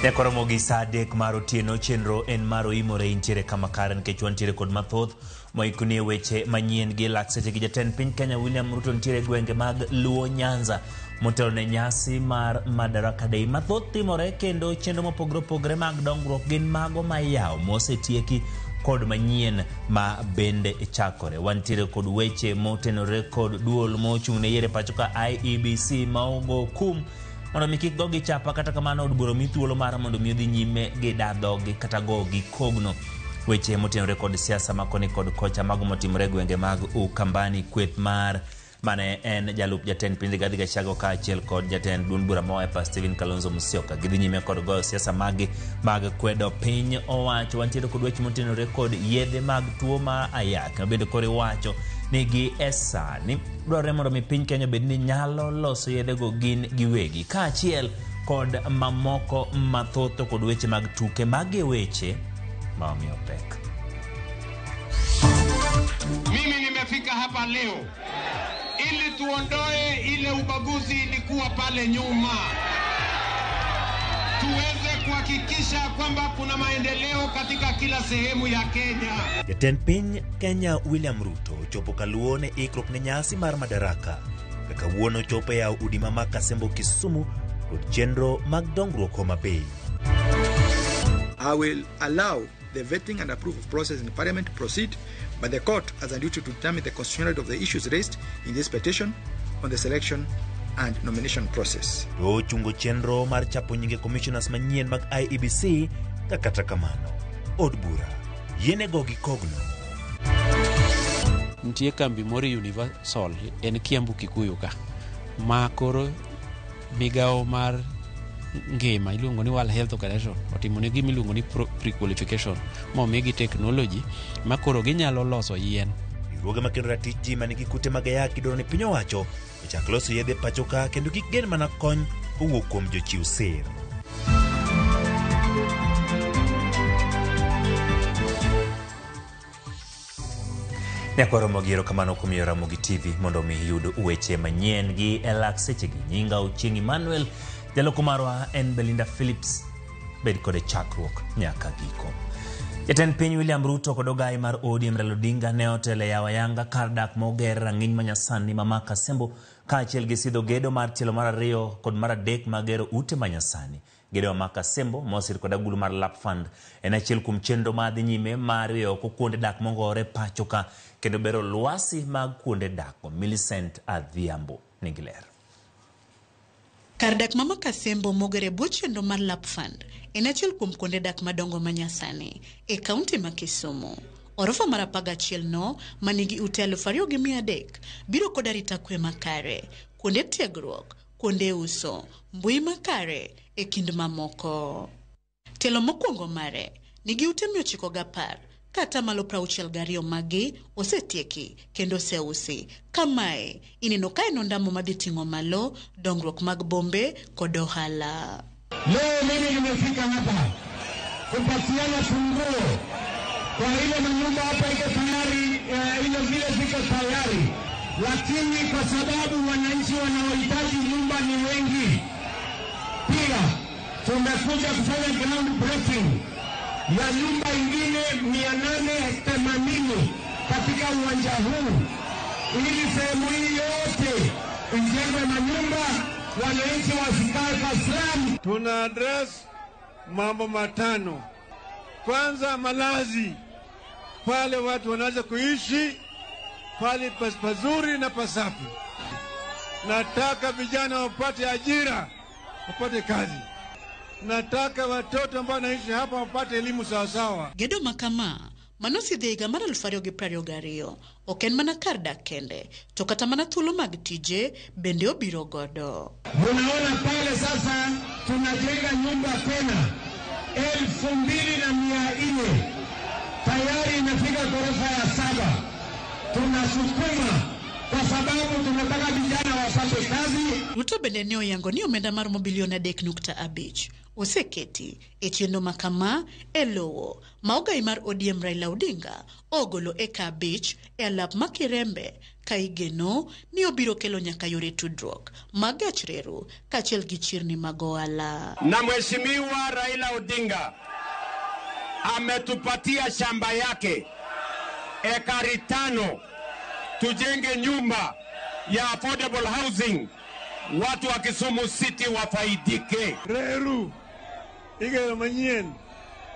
Nyakoromo gi saa 3 mar otieno, chenro en mar oimore intiere kama kare nikech wantiere kod mathoth moikni e weche manyien gi lak seche gi jatend piny Kenya William Ruto nitiere e gwenge mag Luo Nyanza motelo ne nyasi mar Madaraka Day. Mathoth timore kendo chenro mopogore opogore mag dongruok gin mago ma iyawo mosetieki kod manyien ma bende chakore. Wantiere kod weche motenore kod duol mochung' ne yiero e pacho ka IEBC ma ogo kum mondo mi kik gogi chapa, kata kamano od bura omi thuolo mar mondo mi odhi nyime gi dadhogi kata gogi kogno. Weche motenore kod siasa ma koni kod kocha mago motimore e gwenge mag Ukambani, kweth mar mane en jalup jatend piny Rigathi Gachagua kaachiel kod jatend duond bura ma Wiper Stephen Kalonzo Musyoka gidhi nyime kod goyo siasa maggi mag kwedo piny owacho. Wantiere kod weche motenore kod yedhe mag tuo ma ayaki ma bende koro iwacho ni gi e sani dwarore mondo mi piny Kenya obed ni nyalo loso yedhego gin giwegi, kaachiel kod mamoko mathoth to kod weche mag tuke. Magi e weche ma omiyo pek. Mimi nimefika hapa leo ili tuondoe ile ubaguzi ilikuwa pale nyuma, tuweze kuhakikisha kwamba kuna maendeleo katika kila sehemu ya Kenya. Jatend piny Kenya William Ruto ochopo kaluo ne ikruok ne nyasi mar Madaraka kaka wuono ochopo e yawo udi ma Makasembo Kisumu kod chenro mag dongruok Homa Bay. I will allow the vetting and approval process in Parliament to proceed, but the court has a duty to determine the constitutionality of the issues raised in this petition on the selection and nomination process. To ochungo chenro mar chapo nyinge commissioners manyien mag IEBC ka kata kamano od bura yiene gogi kogno. Nitie kambi moro Universal en Kiambu Kikuyu ka ma koro migawo mar ngima iluongo ni World Health Organization otimo ne gima iluongo ni pre-qualification momigi technology ma koro ginyalo loso yien. Riwruoge makendo ratich ji manigi kute mag ayaki dwaro ni piny owacho ochak loso yedhe pacho ka kendo kik gen mana kony kowuok kuom jochiw sir. Nyakwaromo gi erokamano kuom yiero Ramogi TV mondo mi iyud weche manyien gi e lak sechegi. Nyinga Ochieng' Emmanuel, jaloko marwa en Belinda Phillips. Bed kode chakruok nyaka giko. Jatend piny William Ruto kod ogayi mar ODM Raila Odinga ne otelo e yawo ayanga kar dak moger rang'iny manyasani ma Makasembo kaachiel gi sidho gedo mar tielo mar 2 kod mar 3 mag gero ute manyasani. Gedo ma Makasembo mosir kod agulu mar Lap Fund en achiel kuom chenro madhi nyime mar riyo oko kuonde dak mongore pacho ka kendo bero lwasi mag kuonde dak. Millicent Adhiambo nigi ler. Kar dak ma Makasembo moger e bwo chenro mar Lap Fund en achiel kuom kuonde dak madongo manyasani e kaunti ma Kisumu. Orofa mar 11 no manigi ute 2300 biro kod arita kwe makare, kuonde tiegruok, kuonde uso, mbui makare e kind mamoko. Tielo mokwongo mare nigi ute 910 ka atamalo 62 magi osetieki kendo oseusi. Kamae ineno ka en ondamo madhi ting'o malo dongruok mag bombe kod ohala. Leo mimi nimefika hapa kupatiana funguo kwa ile manyumba hapa iko tayari, ile vile ziko tayari, lakini kwa sababu wananchi wanaohitaji nyumba ni wengi, pia tumekuja kufanya ground breaking ya nyumba ingine 880 katika uwanja huu, ili sehemu hii yote ijengwe manyumba, wananchi wasikae kwa slum. Tuna address mambo matano. Kwanza, malazi, pale watu wanaweza kuishi pale pazuri na pasafi. Nataka vijana wapate ajira, wapate kazi. Nataka watoto ambao wanaishi hapa wapate elimu sawa sawa. Gedo makama manosidhi higa mar 2022 ok en mana kar dak kende, to kata mana thuolo mag tije bende obiro godo. Unaona pale sasa tunajenga nyumba tena 2400 tayari imefika ghorofa ya 7. Tunasukuma kwa sababu tunataka vijana wapate kazi. Ruto bende ne oyango ni omenda maromo bilion 3.5 oseketi e chenro ma kama e lowo ma ogai mar ODM Raila Odinga ogolo eka 5 e alap ma Kirembe ka igeno ni obiro kelo nyaka yore tudruok mag gach reru kaachiel gi chirni mag ohala. Na Mheshimiwa Raila Odinga ametupatia shamba yake ekari 5 tujenge nyumba ya affordable housing, watu wa Kisumu City wafaidike. Reru igero manyien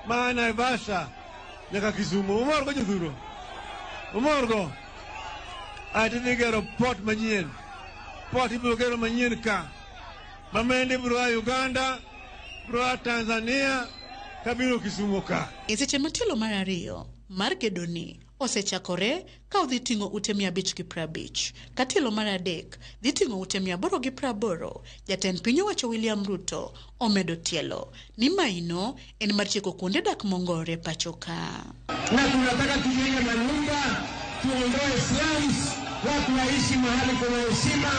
ma Naivasha nyaka Kisumu. Umorgo jothuro, umorgo ati igero port manyien, port ibiro gero manyien ka mamende biro a Uganda, biro a Tanzania kabiro Kisumu ka. E seche matielo mar ariyo mar gedoni osechakore ka odhi ting'o ute 550, ka tielo mar adek dhi ting'o ute 880. Jatend piny owacho William Ruto omedo tielo ni maino en mar tieko kuonde dak mongore pacho ka. Na tunataka tujenge manyumba, tuondoe slums, watu waishi mahali kuna heshima,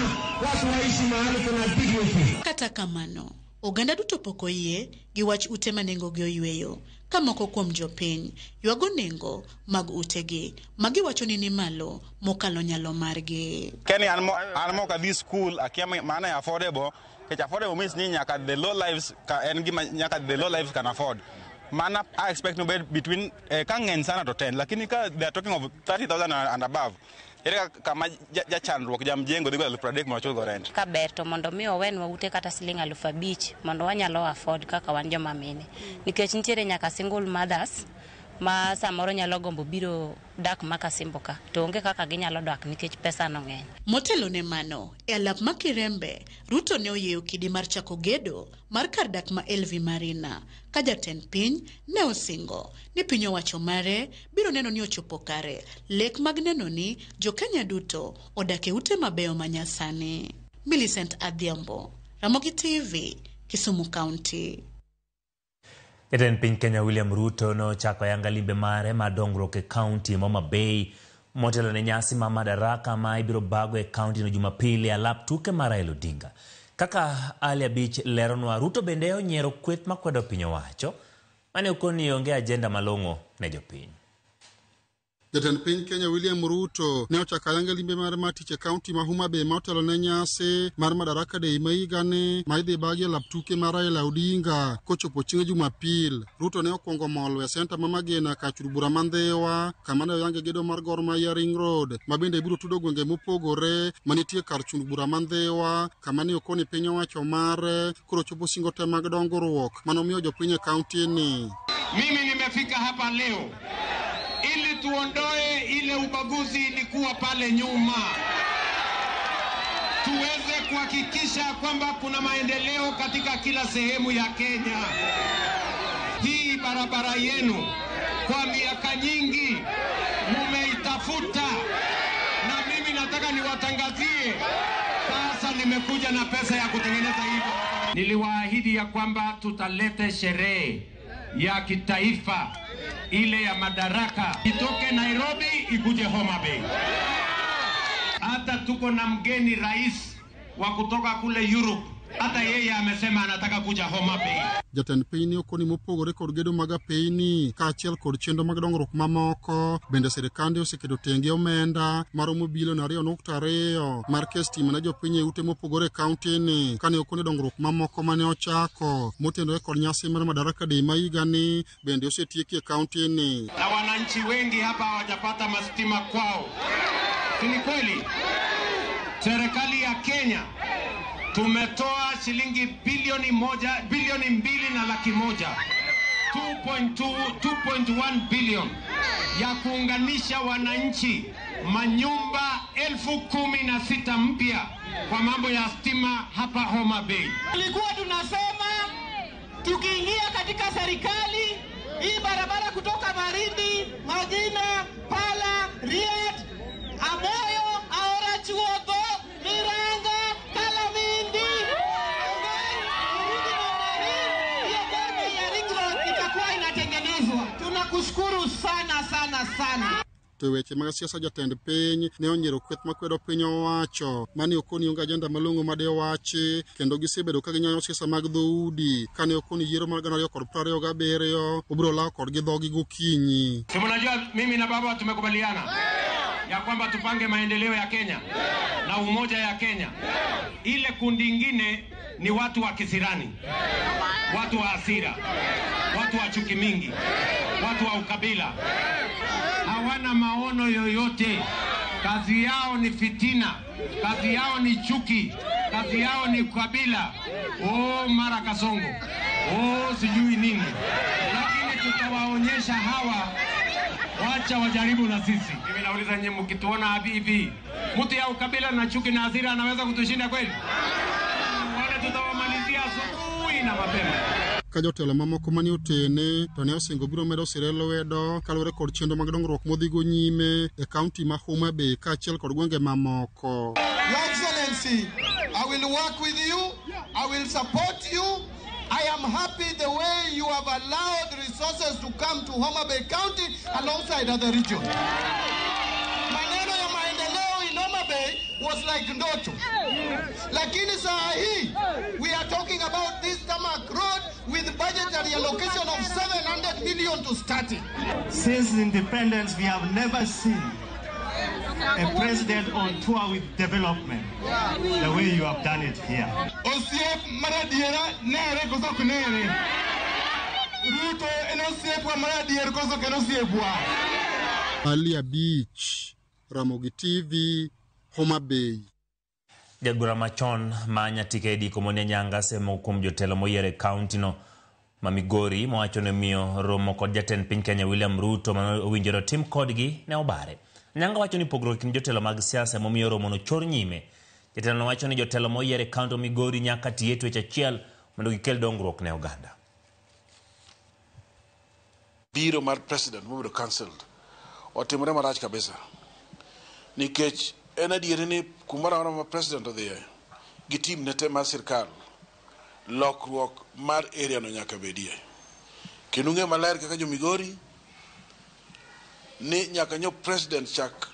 watu waishi mahali kuna dignity. Kata kamano, oganda duto pok oyie gi wach ute ma nengogi oyweyo, ka moko kuom jopiny ywago nengo mag utegi magiwacho ni ni malo mokalo nyalo margi. Keni an mok adhi school akia maana ya affordable, kech affordable means ni nyaka the low lives ka en gima nyaka the low lives can afford. Maana I expect no bed between ka ng'eny sana to 10, lakini ka they are talking of 30,000 and above. Ere kama jachandruok jamjengo dhigo 30,000 mondo ochulgo rent. Ka ber to mondo mi owenwa ute kata siling 5,000 mondo wanyalo afford kaka wan joma mine. Nikech nitiere nyaka single mothers ma samoro nyalo gombo biro dak Makasimbo ka to onge kaka ginyalo dak nikech pesa no ng'eny. Motelo ne mano, e alap ma Kirembe, Ruto ne oyieyo kidi mar chako gedo mar kar dak ma LV Marina, ka jatend piny ne osingo ni piny owacho mare biro neno ni ochopo kare lek mag neno ni jo-Kenya duto odak e ute mabeyo manyasani. Millicent Adhiambo, Ramogi TV, Kisumu County. Jatend piny Kenya William Ruto nochako ayanga limbe mare mar dongruok e kaunti ma Homa Bay motelo ne nyasi ma Madaraka ma ibiro bago e kaunti no Jumapili e alap tuke mar Raila Odinga. Kaka Ali Abich leronwa, Ruto bende onyiero kweth makwedo piny owacho mane okoni onge ajenda malong'o ne jopiny. Jatend piny Kenya William Ruto ne ochako ayanga limbe mare mar tich e kaunti ma Homa Bay ma otelo ne nyasi mar Madaraka Day ma higani ma idhi bagi e lap tuke mar Raila Odinga kochopo chieng' Jumapil. Ruto ne okwongo molo e senta ma Magena kar chud bura ma Ndhiwa kama ne oyange gedo mar Gor Mahia Ring Road ma bende biro tudo gwenge mopogore manitie kar chud bura ma Ndhiwa kama ne okoni piny owacho mare koro chopo singo te mag dongruok manomiyo jopiny e kaunti ni. Mimi nimefika hapa leo ili tuondoe ile ubaguzi ilikuwa pale nyuma, tuweze kuhakikisha kwamba kuna maendeleo katika kila sehemu ya Kenya. Hii barabara yenu kwa miaka nyingi mumeitafuta, na mimi nataka niwatangazie sasa nimekuja na pesa ya kutengeneza hii barabara. Niliwaahidi ya kwamba tutalete sherehe ya kitaifa ile ya Madaraka itoke Nairobi ikuje Homa Bay. Hata tuko na mgeni rais wa kutoka kule Europe, hata yeye amesema anataka kuja Homa Bay. Jatend piny ne okoni mopogore kod gedo mag apeyni kaachiel kod chenro mag dongruok mamoko. Bende sirikande oseketo tenge omenda maromo bilion 2.2 mar kes stima ne jopiny e ute mopogore e kaunti ni kane okoni dongruok mamoko mane ochako motenore kod nyasi mar Madaraka Day ma higani bende osetieki e kaunti ni. Na wananchi wengi hapa hawajapata mastima kwao, si ni kweli? Serikali ya Kenya tumetoa shilingi bilioni 2.1 2.1 billion ya kuunganisha wananchi manyumba 16,000 mpya kwa mambo ya stima hapa Homa Bay. Tulikuwa tunasema tukiingia katika serikali hii barabara kutoka Marindi, Magina, Pala, Riet, Amoyo, Aora Chuodho, Miranga, Kalamindi, itakuwa inatengenezwa. Tunakushukuru sana sana sana. To e weche mag siasa jatend piny ne onyiero kweth makwedo piny owacho mane okoni onge ajenda malong'o made owachi kendo gisebedo ka ginyayo siasa mag dhoudi kane okoni yiero mar 2027 obiro lawo kodgi dhogi gokinyi. Si mnajua mimi na baba tumekubaliana ya kwamba tupange maendeleo ya Kenya na umoja ya Kenya. Ile kundi ingine ni watu wa kisirani, watu wa hasira, watu wa chuki mingi, watu wa ukabila. Hawana maono yoyote. Kazi yao ni fitina, kazi yao ni chuki, kazi yao ni ukabila. Oh, mara Kasongo, oh, sijui nini. Lakini tutawaonyesha hawa, wacha wajaribu na sisi. Mimi nauliza nyinyi, mkituona hivi, mtu ya ukabila na chuki na hasira anaweza kutushinda kweli? Wale tutawamalizia asubuhi na mapema. Ka jotelo mamoko mane otene to ne osingo biro medo sire lwedo kaluwore kod chenro mag dongruok modhigo nyime e kaunti ma Homa Bay kaachiel kod gwenge mamoko. Your Excellency, I will work with you, I will support you. I am happy the way you have allowed resources to come to Homa Bay County alongside other regions. Maneno ya maendeleo in Homa Bay was like ndoto. Lakini saa hii, we are talking about this tarmac road with budgetary allocation of 700 million to start it. Since independence, we have never seen a president on tour with development the way you have done it here. Osiep maradiera nere koso ok nere? Ruto en osiepwa maradier koso ok en osiepwa? Alia Beach, Ramogi TV, Homa Bay. Jaod bura machon ma Nyatike Eddy Komoni Anyanga semo kuom jotelo moyier e kaunti no ma Migori mowacho ni omiyo romo kod jatend piny Kenya William Ruto mane owinjore otim kodgi ne obare. Anyanga wacho ni pogruok e kind jotelo mag siasa emomiyo romono chor nyime. Jatelono wacho ni jotelo moyier e kaunti ma Migori nyaka ti e twech achiel mondo gikel dongruok ne oganda. Biro mar president mobedo cancelled otimore marach kabisa nikech en adieri ni kumoro amora ma president odhiye gi team ne te mar sirkal lokruok mar area no nyaka bedie. Kendo ung'eyo maler kaka jo Migori ni nyaka nyo president chak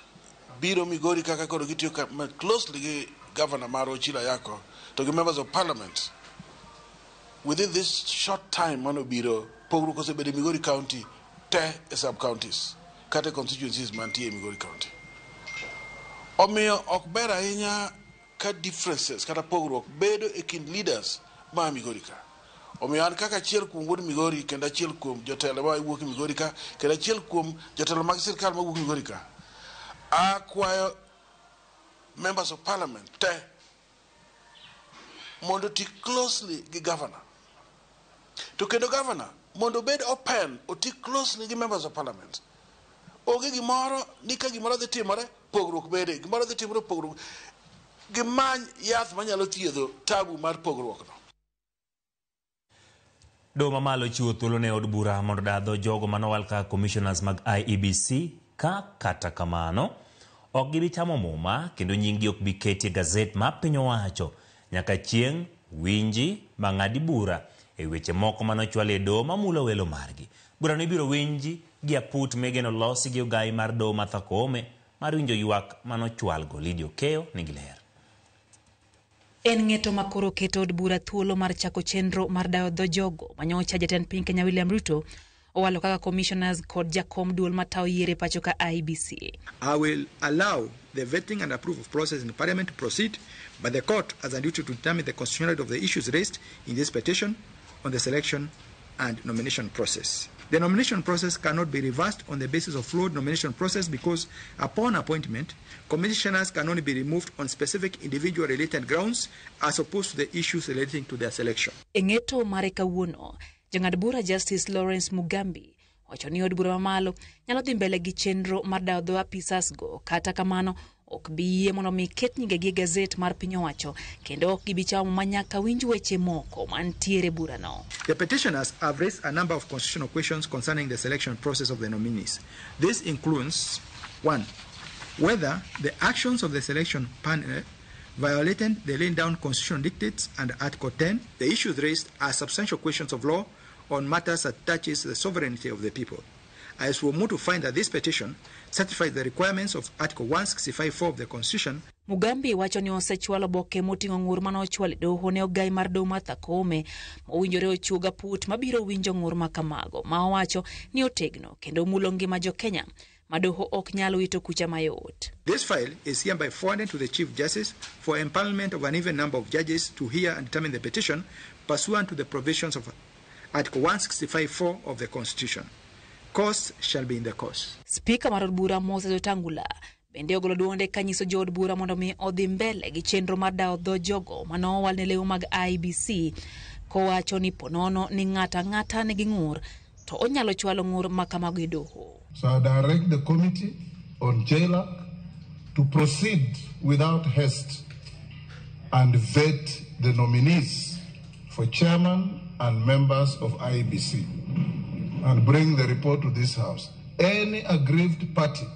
biro Migori kaka koro gitiyo closely gi governor mar Ochilo Ayacko to gi members of parliament. Within this short time mano biro pogruok osebedo e Migori County te e sub counties kata constituencies mantie e Migori County. Omiyo ok ber ahinya ka differences kata pogruok bedo e kind leaders ma Migori ka. Omiyo an kaka achiel kuom wuod Migori kendo achiel kuom jotelo ma wuok Migori ka kendo achiel kuom jotelo mag sirkal ma wuok Migori ka, akwayo members of parliament te mondo oti closely gi governor. To kendo governor mondo obed open, oti closely gi members of parliament. Onge gimoro ni ka gimoro dhi timore, pogruok bede. Gimoro dhi timore, pogruok. Gimany yath manyalo thiedho tabu mar pogruok no. Doho mamalo chiwo thuolo ne od bura mondo dadho jogo manowal kaka commissioners mag IEBC ka kata kamano ok gibi chamo muma kendo nyinggi ok bi keti e gazet ma piny owacho nyaka chieng' winji mang'adi bura e weche moko manochwal e doho mamulo welo margi. Burano ibiro winji gi aput migeno losi gi ogai mar doho Martha Koome mar winjo ywak manochwalgo. Lydia Okeyo nigi ler. En ng'eto ma koro keto od bura thuolo mar chako chenro mar dayo dho jogo manyocha jatend piny Kenya William Ruto owalo kaka commissioners kod jakom duol matayo yiero e pacho ka IEBC. I will allow the vetting and approval process in Parliament to proceed, but the court has a duty to determine the constitutionality of the issues raised in this petition on the selection and nomination process. The nomination process cannot be reversed on the basis of flawed nomination process because upon appointment, commissioners can only be removed on specific individual related grounds as opposed to the issues relating to their selection. E ng'eto mare kawuono, jang'ad bura Justice Lawrence Mugambi wacho ni od bura mamalo nyalo dhi mbele gi chenro mar dayo dho apisas go, kata kamano ok bi yie mondo mi ket nyingegi e gazet mar piny owacho kendo ok gibi chamo ma nyaka winj weche moko mantiere burano. The petitioners have raised a number of constitutional questions concerning the selection process of the nominees. This includes 1. Whether the actions of the selection panel violated the laid down constitutional dictates under Article 10. The issues raised are substantial questions of law on matters that touches the sovereignty of the people. I suo motu find that this petition satisfies the requirements of Article 165.4 of the Constitution. Mugambi wacho ni osechwalo oboke moting'o ng'ur mane ochwal e doho ne ogai mar doho Martha Koome mowinjore ochiw gaput mabiro winjo ng'ur ma kamago ma owacho ni otegno kendo mulo ngima jo Kenya ma doho ok nyal wito kucha mayot. This file is hereby forwarded to the Chief Justice for empanelment of an even number of judges to hear and determine the petition pursuant to the provisions of Article 165.4 of the Constitution. Costs shall be in the course. Spika mar od bura Moses Wetangula bende ogolo duonde kanyiso jood bura mondo mi odhi mbele gi chenro mar dawo dho jogo manowal ne lewo mag IEBC kowacho ni ponono ni ng'ata ang'ata nigi ng'ur to onyalo chwalo ng'ur ma kamago e doho. So I direct the committee on JLAC to proceed without haste and vet the nominees for chairman and members of IEBC and bring the report to this house. Any aggrieved party,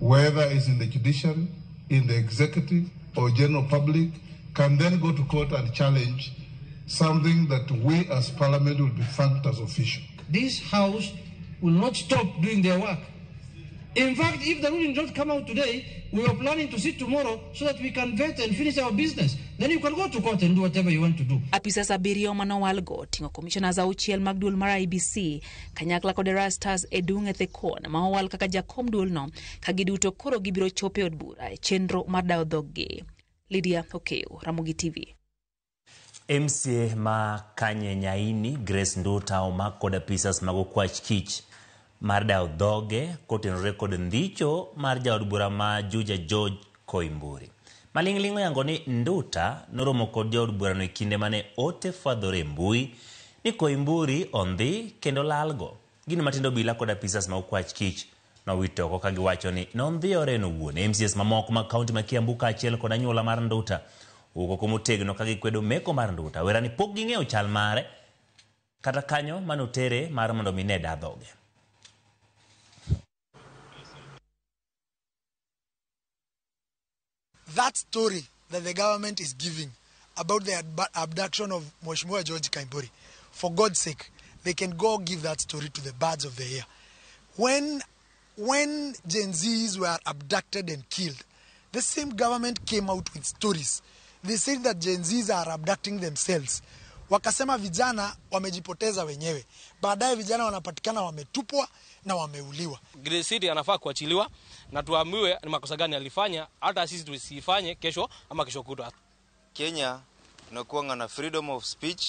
whether it's in the judiciary, in the executive, or general public, can then go to court and challenge something that we as parliament will be thanked as official. This house will not stop doing their work. In fact, if the ruling does not come out today, we are planning to sit tomorrow so that we can vet and finish our business. Then you can go to court and do whatever you want to do. Apisas abiriyo manowalgo oting'o commissioners auchiel mag duol mar IEBC kanyakla kod Erastus Edung' Ethekon ma owal kaka jakom duolno ka giduto koro gibiro chopo e od bura e chenro mar dawo dhoggi. Lydia Okeyo, Ramogi TV. MCA ma Kanye Nyaini Grace Nduta omak kod apisas mag okwach kich mar dawo dhoge kotenore kod ndhicho mar jaod bura ma Juja George Koimburi. Maling'ling' oyango ni Nduta noromo kod jaod burano e kinde mane ote fwadhore e mbui ni Koimburi ondhi kendo lalgo. Gino matindo bila kod apisas mag okwach kich nowito oko ka giwacho ni nondhiyore en owuon. MCAs mamoko mag kaunti ma Kiambu kaachiel kod anyuola mar Nduta owuok oko motegno ka gikwedo meko mar Nduta. Wera ni pok ging'eyo chal mare kata kanyo manotere mar mondo mi ne da dhoge. That story that the government is giving about the abduction of Mheshimiwa George Koimburi, for God's sake, they can go give that story to the birds of the air. When Gen Zs were abducted and killed, the same government came out with stories. They said that Gen Zs are abducting themselves. Wakasema vijana wamejipoteza wenyewe. Baadaye vijana wanapatikana wametupwa na wameuliwa. Grace City anafaa kuachiliwa na tuambiwe ni makosa gani alifanya, hata sisi tusifanye kesho ama kesho kutwa. Kenya tunakuwa na freedom of speech,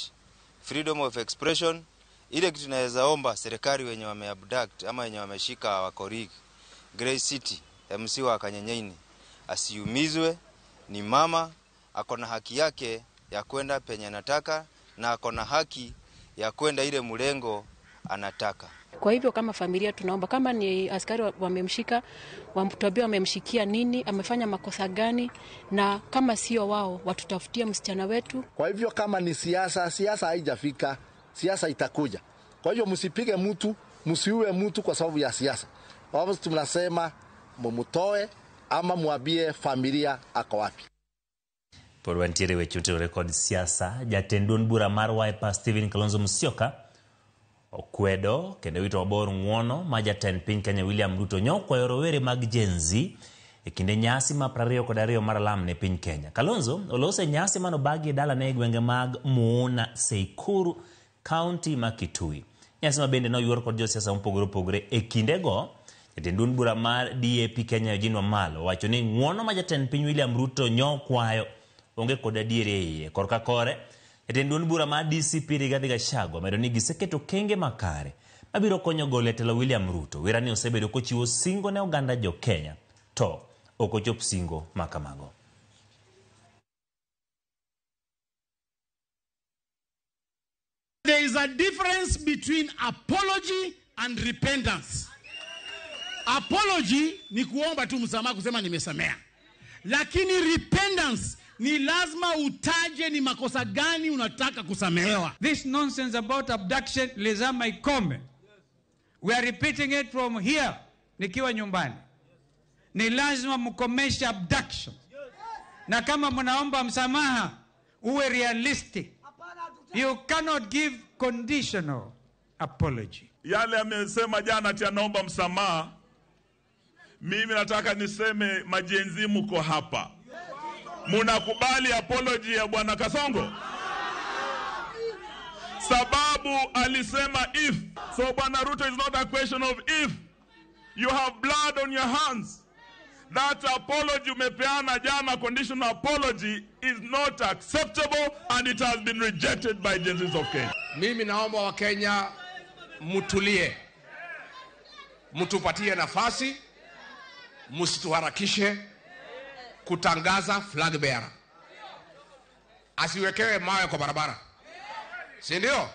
freedom of expression. Ile kitu tunaweza omba serikali wenye wameabduct ama wenye wameshika wakorigi Grace City MC wa Kanyenyeini asiumizwe, ni mama ako na haki yake ya kwenda penye anataka na ako na haki ya kwenda ile mlengo anataka. Kwa hivyo kama familia tunaomba kama ni askari wamemshika, wamtuambie wamemshikia nini, amefanya makosa gani, na kama sio wao watutafutie msichana wetu. Kwa hivyo kama ni siasa, siasa haijafika, siasa itakuja. Kwa hivyo msipige mtu, msiue mtu kwa sababu ya siasa. Kwa hivyo tunasema mumutoe ama muambie familia ako wapi. Pod wantiere weche otenore kod siasa. Jatend duond bura mar Wiper Stephen Kalonzo Musyoka okwedo kendo wito mabor ng'uono ma jatend piny Kenya William Ruto nyokwayo rowere mag Gen Z e kinde nyasi ma 22 mar alam ne piny Kenya. Kalonzo oloso e nyasi manobagi e dalane e gwenge mag Muuna Seikuru, kaunti ma Kitui. Nyasi ma bende noyuor kod josiasa mopogore opogore e kindego. Jatend duond bura mar DAP Kenya Eugene Wamalwa owacho ni ng'uono ma jatend piny William Ruto nyokwayo onge kod adieri e iye. Korka kore, jatend duond bura mar DCP Rigathi Gachagua omedo ni giseketo kenge makare mabiro konyo golo e telo William Ruto. Wera ni osebedo kochiwo singo ne oganda jo Kenya to ok ochop singo ma kamago. There is a difference between apology and repentance. Apology ni kuomba tu msamaha, kusema nimesamea. Lakini repentance ni lazima utaje ni makosa gani unataka kusamehewa. This nonsense about abduction lazima ikome. We are repeating it from here nikiwa nyumbani. Ni lazima mkomeshe abduction. Na kama mnaomba msamaha uwe realistic. You cannot give conditional apology. Yale amesema jana ati anaomba msamaha. Mimi nataka niseme ma-Gen Z mko hapa. Munakubali apology ya Bwana Kasongo? Sababu alisema if. So Bwana Ruto is not a question of if. You have blood on your hands. That apology umepeana jana, conditional apology, is not acceptable and it has been rejected by Gen Zs of Kenya. Mimi naomba Wakenya mutulie, mutupatie nafasi, msituharakishe kutangaza flag bearer. Asiwekewe mawe kwa barabara, si ndio?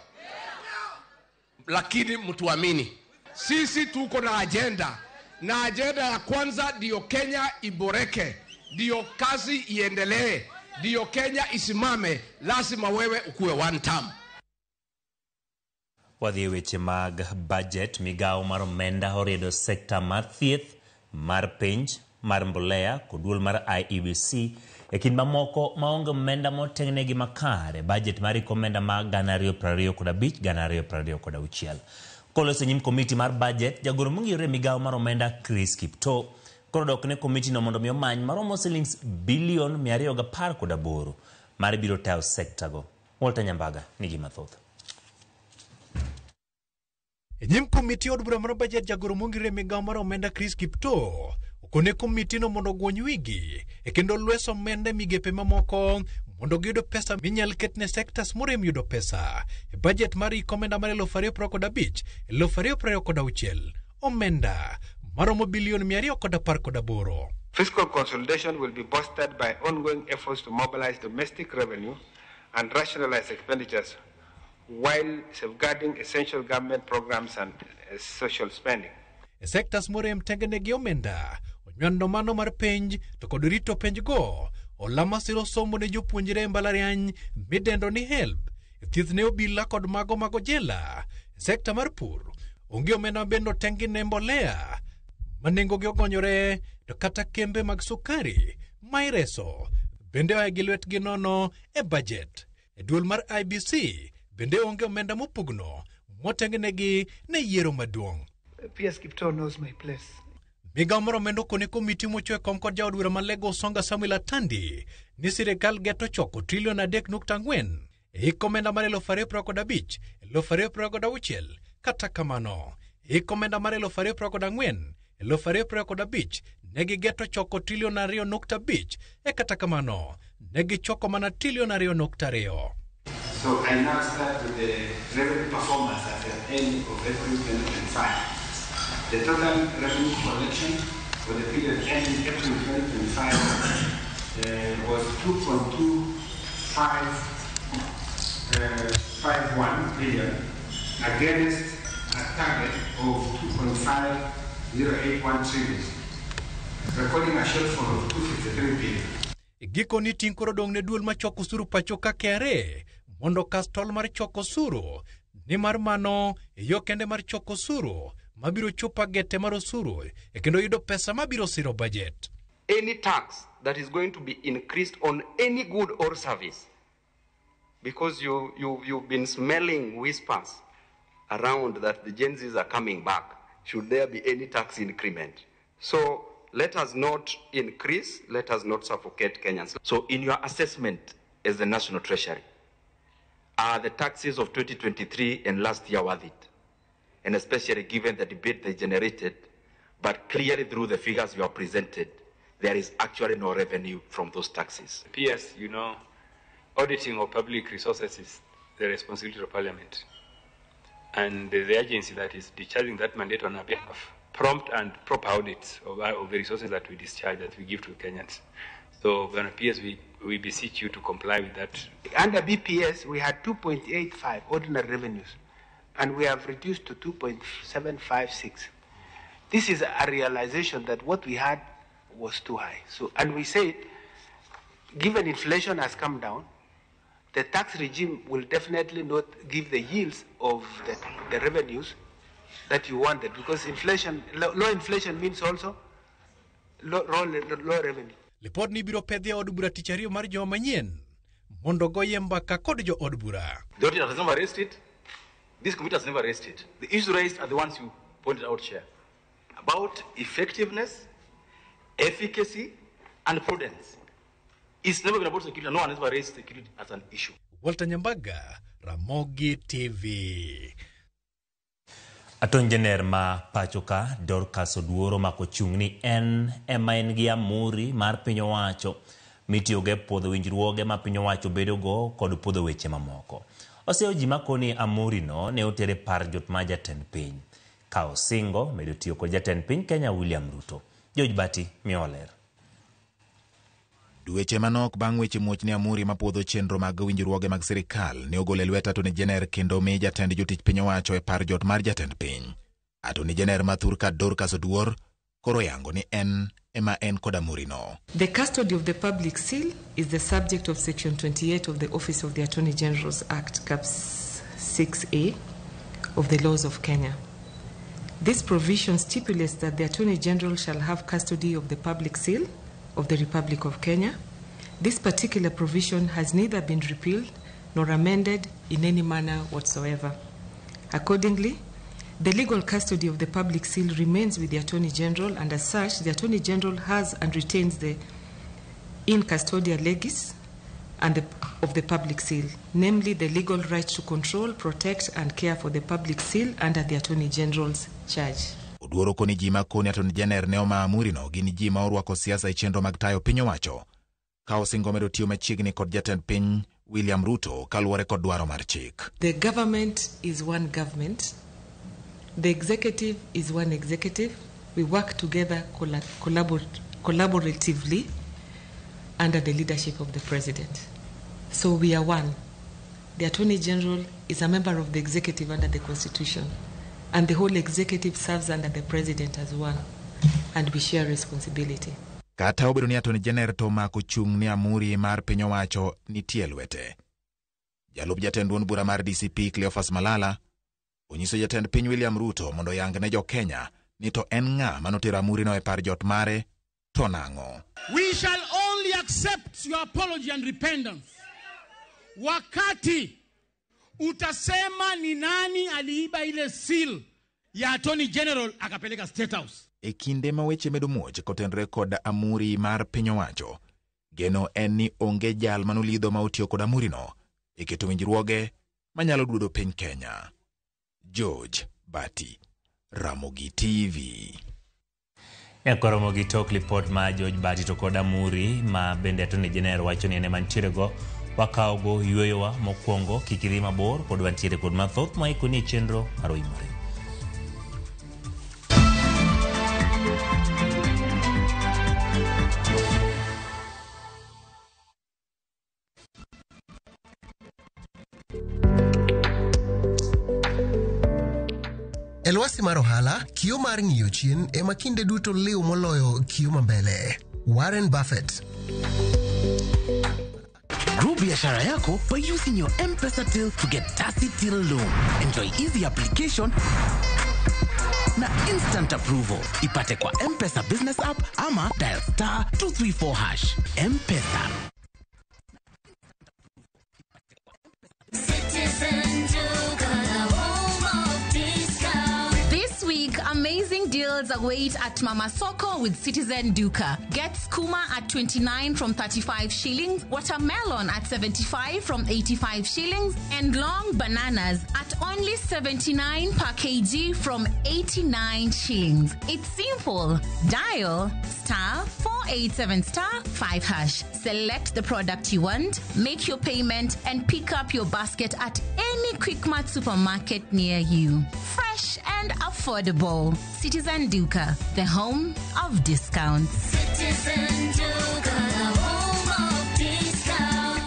Lakini mtuamini, sisi tuko na agenda, na agenda ya kwanza ndio Kenya iboreke, ndio kazi iendelee, ndio Kenya isimame. Lazima wewe ukuwe one term. Wadhi e weche mag budget, migawo mar omenda oriedo sekta mar thieth, mar penj, mar mbolea kod duol mar IEBC e kind mamoko maonge omenda motengnegi makare budget mar iko omenda mag 2025 2026. Koloso e nyim komiti mar budget, jagoro mong'iyore e migawo mar omenda Chris Kiptoo koro dok ne komiti no mondo mi omany maromo silings bilion 218 mar biro tayo sekta go. Walter Nyambaga nigi mathoth. E nyim komiti od bura mar budget, jagoro mong'iyore e migawo mar omenda Chris Kiptoo okone komiti no mondo ogwony wigi e kendo lwes omenda e migepe mamoko mondo giyud pesa minyal ket ne sectors morem yudo pesa e budget mar hik omenda mar 2025 2026 omenda maromo bilion 218. Fiscal consolidation will be bolstered by ongoing efforts to mobilize domestic revenue and rationalize expenditures while safeguarding essential government programs and social spending. E sectors morem tengenegi omenda onywando mano mar penj to kod rito penj go hola masiro somo ne jopuonjre e mbalariany midendo ni HELB, thieth ne obila kod mago mago jela. E sekta mar pur onge omenda bende otengi ne mbolea ma nengogi ogonyore to kata kembe mag sukari ma ireso bende oa gi lwetgi nono e budget. E duol mar IBC bende onge omenda mopugno motengnegi ne yiero maduong'. PS Kiptoo knows my place. Migawo mar omenda okone komiti mochwe kom kod jaod bura ma Lego Usonga Samuel Atandi ni sirikal geto choko trilion 3.4 e hik omenda mar 2025 2026. Kata kamano, hik omenda mar 2024 2025 ne gigeto choko trilion 2.5 e kata kamano ne gichoko mana trilion 2.2. So I now start with the revenue performance at the end of April 2025. The total revenue collection for the period ending April 2025 was 2.2551 billion against a target of 2.5081 trillion, recording a shortfall of 253 billion. Gikoni ting' koro dong' ne duol machoko osuru pacho ka KRA mondo okas tol mar choko osuru nimar mano e yo kende mar choko osuru mabiro chopo agete mar osuru e kendo yudo pesa mabiro siro budget. Any tax that is going to be increased on any good or service, because you've been smelling whispers around that the Gen Zs are coming back, should there be any tax increment. So let us not increase, let us not suffocate Kenyans. So in your assessment as the National Treasury, are the taxes of 2023 and last year worth it? And especially given the debate they generated, but clearly through the figures you have presented, there is actually no revenue from those taxes. PS, you know, auditing of public resources is the responsibility of Parliament. And the agency that is discharging that mandate on our behalf, prompt and proper audits of the resources that we discharge, that we give to Kenyans. So, PS, we beseech you to comply with that. Under BPS, we had 2.85 ordinary revenues, and we have reduced to 2.756. This is a realization that what we had was too high. So, and we said, given inflation has come down, the tax regime will definitely not give the yields of the revenues that you wanted, because inflation, low inflation means also low revenue. Lipod ni biro pedhi e od bura tich ariyo mar juma manyien mondo goye mbaka kod jo od bura. The auditor has never raised it. This committee has never raised it. The issues raised are the ones you pointed out, Chair, about effectiveness, efficacy, and prudence. It's never been about security. No one has ever raised security as an issue. Walter Nyambaga, Ramogi TV. Attorney General ma pacho ka Dorcas Oduor omako chung' ni en ema en gi amuri mar piny owacho mitiyogo e puodho winjruoge ma piny owacho bedogo kod puodho weche mamoko. Oseyo ji makoni amurino ne oter e par jot mar jatend piny ka osingo medo tiyo kod jatend piny Kenya William Ruto. George Bati miyo ler. Dweche manok bang' weche muoch ne amuri mapuodho chenro mag winjruoge mag sirikal ne ogol e lwet Attorney General kendo mi jatend jotich piny owacho e par jot mar jatend piny. Attorney General ma thurka Dorcas Oduor koro yango ni en ema en kod amurino. The custody of the public seal is the subject of Section 28 of the Office of the Attorney General's Act, Cap 6A of the laws of Kenya. This provision stipulates that the Attorney General shall have custody of the public seal of the Republic of Kenya. This particular provision has neither been repealed nor amended in any manner whatsoever. Accordingly, the legal custody of the public seal remains with the Attorney General, and as such, the Attorney General has and retains the in custodia legis and of the public seal, namely the legal right to control, protect, and care for the public seal under the Attorney General's charge. Oduor koni ji makoni Attorney General ne oma amurino gin ji ma orwako siasa e chenro mag tayo piny owacho ka osingo medo tiyo machiegni kod jatend piny William Ruto kaluwore kod dwaro mar chik. The government is one government. The executive is one executive. We work together collaboratively under the leadership of the president. So we are one. The Attorney General is a member of the executive under the Constitution, and the whole executive serves under the president as one, and we share responsibility. Kata obedo ni Attorney General to omako chung' ni amuri mar piny owacho nitie lwete. Jalup jatend duond bura mar DCP Cleophas Malala onyiso jatend piny William Ruto mondo oyang ne jo Kenya ni to en ng'a manotero amurino e par jot mare to nang'o. We shall only accept your apology and repentance wakati utasema ni nani aliiba ile seal ya Attorney General akapeleka State House. E kinde ma weche medo muoch kotenore kod amuri mar piny owacho, geno en ni onge jal manolidho ma otiyo kod amurino e keto winjruoge manyalo duodo piny Kenya. George Bati, Ramogi TV. Nyakoromo gi tok lipot ma George Bati to kod amuri ma bende Attorney General wacho ni en ema nitiere go, wakawogo yueyowa mokwongo. Kik idhi mabor, pod wantiere kod mathoth ma ikoni e chenro mar Oimore. E lwasi mar ohala, kio mar ng'iyo chien ema kinde duto liw moloyo kio mambele. Warren Buffett. Grow biashara yako by using your M-Pesa till to get Tasi Till loan. Enjoy easy application na instant approval. Ipate kwa M-Pesa business app ama dial *234#. M-Pesa. This week, amazing deals await at Mama Soko with Citizen Duka. Get skuma at 29 from 35 shillings, watermelon at 75 from 85 shillings, and long bananas at only 79 per kg from 89 shillings. It's simple. Dial *487*5#. Select the product you want, make your payment, and pick up your basket at any Quickmart supermarket near you. Fresh and affordable. Citizen Duka, the home of discounts. Citizen Duka, the home of discounts.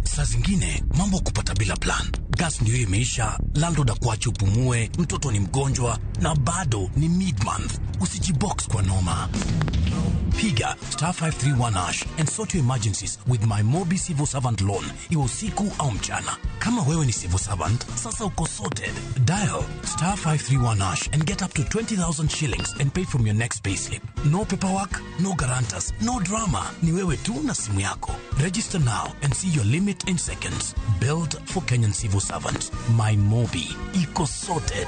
Saa zingine mambo kupata bila plan. Gas ndio imeisha, landlord akuache upumue, mtoto ni mgonjwa na bado ni mid month. Usijibox kwa noma. Piga star 531 hash and sort your emergencies with my Mobi Civil Servant Loan, iwe usiku au mchana. Kama wewe ni civil servant, sasa uko sorted. Dial star 531 hash and get up to 20,000 shillings and pay from your next payslip. No paperwork, no guarantors, no drama. Ni wewe tu na simu yako. Register now and see your limit in seconds. Build for Kenyan civil servants. My Mobi. Iko sorted.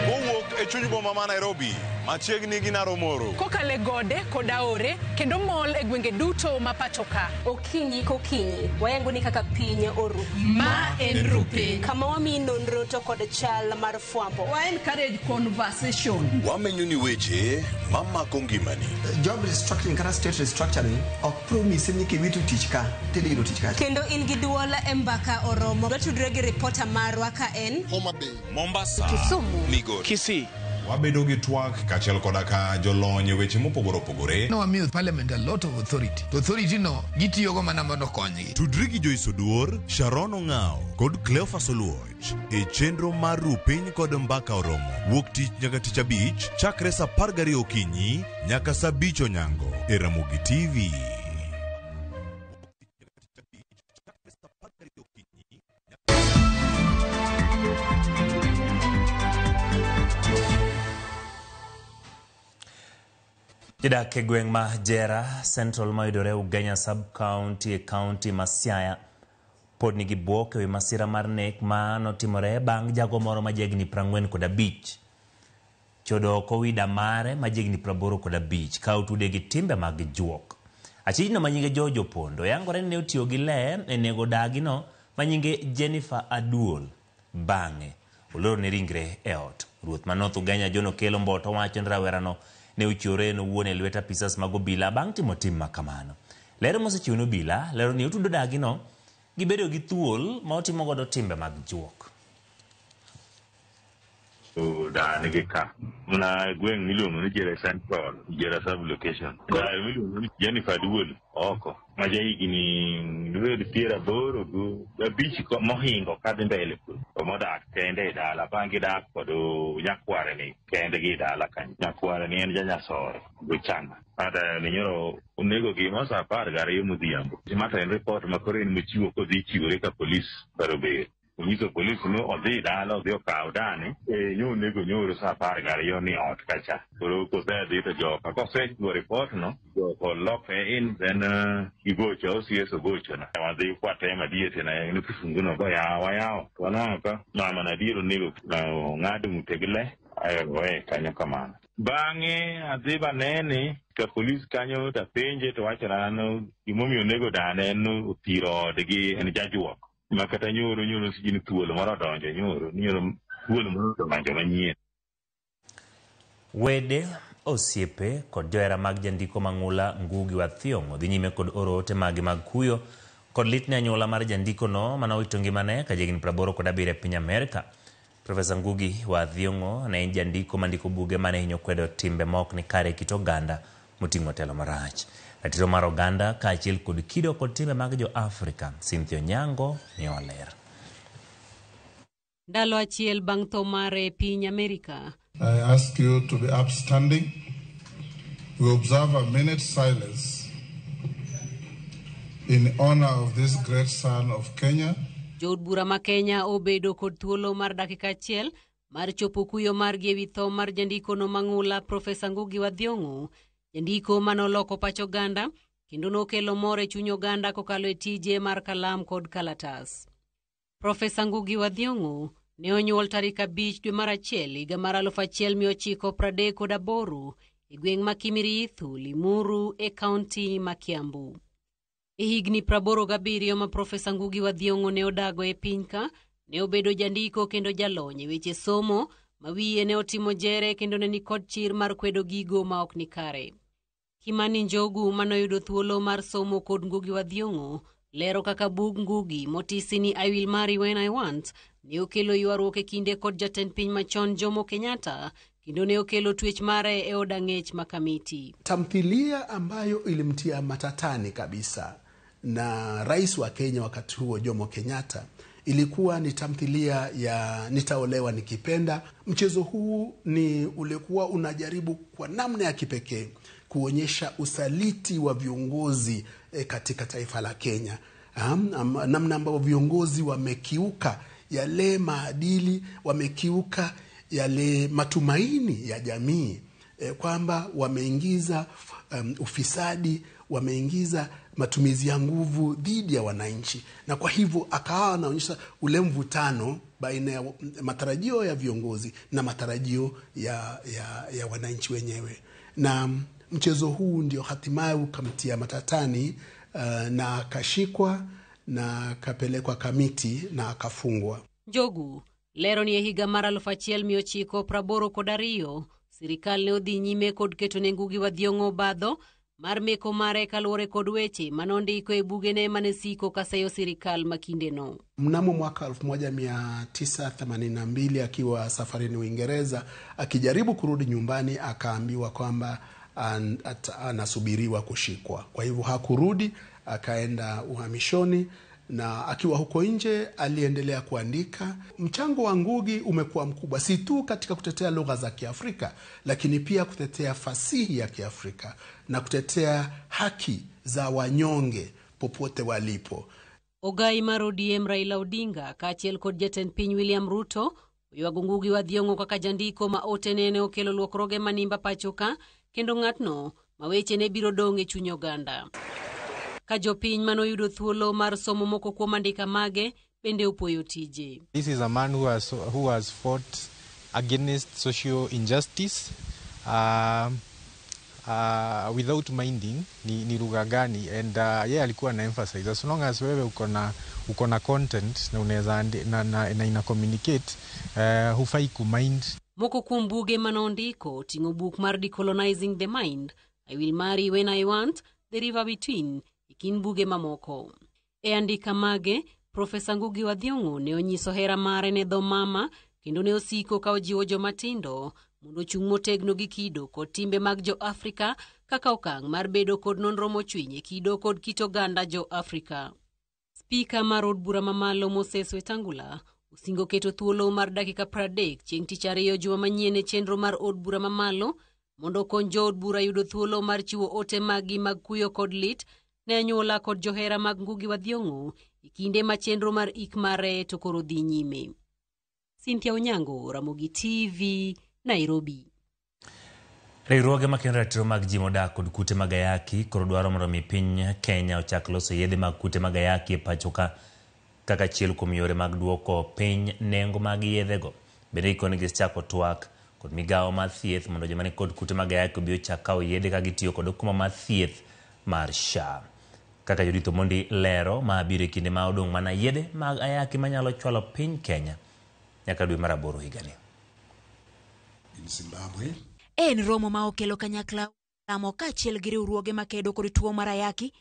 Kowuok e chuny boma ma Nairobi, machiegni gi Naromoro. Kokalo e gode kod aore kendo mol e gwenge duto ma pacho ka. Okinyi kokinyi wayango ni kaka piny oru. Ma en Rupiny. Kama wamiyi nonro to kod chal mar fwambo. Wa encourage conversation. Wamenyo ni weche mamako ngimani. Job restructuring kata state restructuring ok promise ni kiwito tich ka tidhi yudo tich kacha. Kendo in gi duol e mbaka oromo. Watudre gi ripota marwa ka en Homa Bay, Mombasa, Kisumu, Migori, Kisii. Wabedo gi twak kaachiel koda ka jolony e weche mopogore opogore. Nowamiyo parliament a lot of authority. To authority no gitiyogo mana mondo okonygi. Tudri gi Joyce Oduor, Sharon Ong'ao kod Cleophas Oluoch e chenro mar Rupiny kod Mbaka Oromo wuok tich nyaka tich abich chakre saa 12 okinyi nyaka saa 5 onyango e Ramogi TV. Jodak e gweng' ma Jera Central mayudore Ugenya sub-county e kaunti ma Siaya pod nigi bwok ewi masira mar nek ma notimore bang' jago moro ma jahigni 45 chodo oko wida mare ma jahigni 85 ka otude gi timbe mag juok. Achijno ma nyinge George Opondo yangore ni ne otiyo gi le e nego dagino ma nyinge Jennifer Aduol. Bang'e oloro ne ringre e ot. Ruoth ma North Ugenya John Okello Mboto wacho ni rawerano ne ochiwore en owuon e lwet apisas mag obila bang' timo tim ma kamano. Ler mosechiw ne obila lero ni otudo dagino gi bedo gi thuol ma otimo godo timbe mag juok. Dani gi ka mana gweng' miluongo ni Jera Central, Jera sub-location. Dayo miluongo ni Jennifer Duol oko ma jahigni dibed 85 mohingo kadhi mbele to modak kende e dala. Bang' gidak kod nyakware ni kendgi e dala kanyo. Nyakware ni en janyasore gochana. Ata ni nyoro onego gi ma saa 12 modhiambo. Ma to en report ma koro en mochiwo kodhi chiwore ka polis Barober. Onyiso polis ni odhi dala odhi okaw dani e nyo onego nyoro saa 12 ni ot kacha. Koro kosedhi to joka kosechiwo report no joko loke in then gigocho OCS ogochona. Wadhi kwatemo adier tena ni kifungu no koyaw wayawo to wanwang'o ka mama no adier onego ong'ad ng'ute gi le ae owe kanyo kamano. Bang'e adhi banene ka polis kanyo tapenje to wachona no gimomiyo onego dane en ni othiro odgi en jajuok. Ma kata nyoro nyoro sijui ni thuol moro odonjo nyoro nyoro thuol moro odonjo manyien. Wede, osiepe kod johera mag jandiko mang'ula Ngugi wa Thiong'o dhi nyime kod oro ote magi mag kuyo kod lit ne anyuola mar jandikono mane owito ngimane ka jahigni 87 e piny Amerka. Profesa Ngugi wa Thiong'o ne en jandiko mandiko buge mane hinyo kwedo timbe ma ok ni kare e kit oganda moting'o telo marach. Ratiro mar oganda kaachiel kod kido kod timbe mag jo-Afrika. Cynthia Onyango miyowa ler. Ndalo achiel bang' tho mare e piny Amerka, I ask you to be upstanding. We observe a minute's silence in honor of this great son of Kenya. Jood bura ma Kenya obedo kod thuolo mar dakika achiel mar chopo kuyo margi ewi tho mar jandikono mang'ula Profesa Ngugi wa Thiong'o, jandiko manoloko pach oganda kendo nokelo mor e chuny oganda kokalo e tije mar kalam kod kalatas. Profesa Ngugi wa Thiong'o ne onyuol tarik 5 dwe mar 1 higa mar 1938 e gweng' ma Kimirithu, Limuru e kaunti ma Kiambu. E higni 87 ma Profesa Ngugi wa Thiong'o ne odago e piny ka, ne obedo jandiko kendo jalony e weche somo ma wiye ne otimo jere kendo ne nikod chir mar kwedo gigo ma ok ni kare. Kimani Njogu manoyudo thuolo mar somo kod Ngugi wa Thiong'o lero kaka bug Ngugi motisi ni I Will Marry When I Want ne okelo ywaruok e kinde kod jatend piny machon Jomo Kenyatta kendo ne okelo twech mare e od ang'ech ma Kamiti. Tamthilia ambayo ilimtia matatani kabisa na rais wa Kenya wakati huo Jomo Kenyatta Ilikuwa ni tamthilia ya Nitaolewa Nikipenda. Mchezo huu ni ulikuwa unajaribu kwa namna ya kipekee kuonyesha usaliti wa viongozi katika taifa la Kenya. Namna ambavyo viongozi wamekiuka yale maadili, wamekiuka yale matumaini ya jamii, kwamba wameingiza ufisadi, wameingiza matumizi ya nguvu dhidi ya wananchi, na kwa hivyo akawa anaonyesha ule mvutano baina ya matarajio ya viongozi na matarajio ya wananchi wenyewe. Na mchezo huu ndio hatimaye ukamtia matatani, na akashikwa na akapelekwa Kamiti na akafungwa. Njogu lero ni e higa mar 1982 sirikal ne odhi nyime kod keto ne Ngugi wa Thiong'o obadho mar meko mare kaluwore kod weche manondiko e bugene mane siko kaseyo sirikal ma kindeno. Mnamo mwaka 1982 akiwa safarini Uingereza, akijaribu kurudi nyumbani, akaambiwa kwamba anasubiriwa kushikwa. Kwa hivyo hakurudi, akaenda uhamishoni, na akiwa huko nje aliendelea kuandika. Mchango wa Ngugi umekuwa mkubwa, si tu katika kutetea lugha za Kiafrika, lakini pia kutetea fasihi ya Kiafrika na kutetea haki za wanyonge popote walipo. Ogai mar ODM Raila Odinga kaachiel kod jatend piny William Ruto oywago Ngugi wa Thiong'o kaka jandiko ma ote nene okelo lokruoge manimba pacho ka, kendo ng'atno ma weche ne biro dong' e chuny oganda. Ka jopiny manoyudo thuolo mar somo moko kuom andika mage bende opuoyo tije. This is a man who has fought against social injustice without minding ni lugha gani, and yeye alikuwa na emphasize as long as wewe uko na content na unaweza na ina communicate, hufai kumind. Moko kuom buge manondiko oting'o buk mar Decolonizing the Mind, I Will Marry When I Want, The River Between, e kind buge mamoko. E andika mage, Profesa Ngugi wa Thiong'o ne onyiso hera mare ne dho mama kendo ne osiko ka ojiwo jomatindo mondo ochung' motegno gi kido kod timbe mag jo-Afrika kaka okang' mar bedo kod nonro mochwiny e kido kod kit oganda jo-Afrika. Spika mar od bura mamalo Moses Wetangula osingo keto thuolo mar dakika 30 chieng' tich ariyo juma manyien e chenro mar od bura mamalo mondo okony jood bura yudo thuolo mar chiwo ote maggi mag kuyo kod lit ne anyuola kod johera mag Ngugi wa Thiong'o e kinde ma chenro mar ik mare to koro dhi nyime. Cynthia Onyango, Ramogi TV, Nairobi. Riwruoge makendo ratiro mag ji modak kod kute mag ayaki koro dwaro mondo mi piny Kenya ochak loso yedhe mag kute mag ayaki e pacho ka kaka achiel kuom yore mag duoko piny nengo mag yedhego. Bende gikone gisechako twak kod migawo mar thieth mondo joma nikod kute mag ayaki obi ochak kawo yedhe ka gitiyo kod okumba mar thieth mar SHA. Kaka Judith Omondi lero, ma biro e kinde ma odong' mana yedhe mag ayaki manyalo chwalo piny Kenya nyaka dwe mar 8 higani. In Zimbabwe. En romo ma okelo kanyakla lamo kaachiel gi riwruoge makedo kod tuo mar ayaki,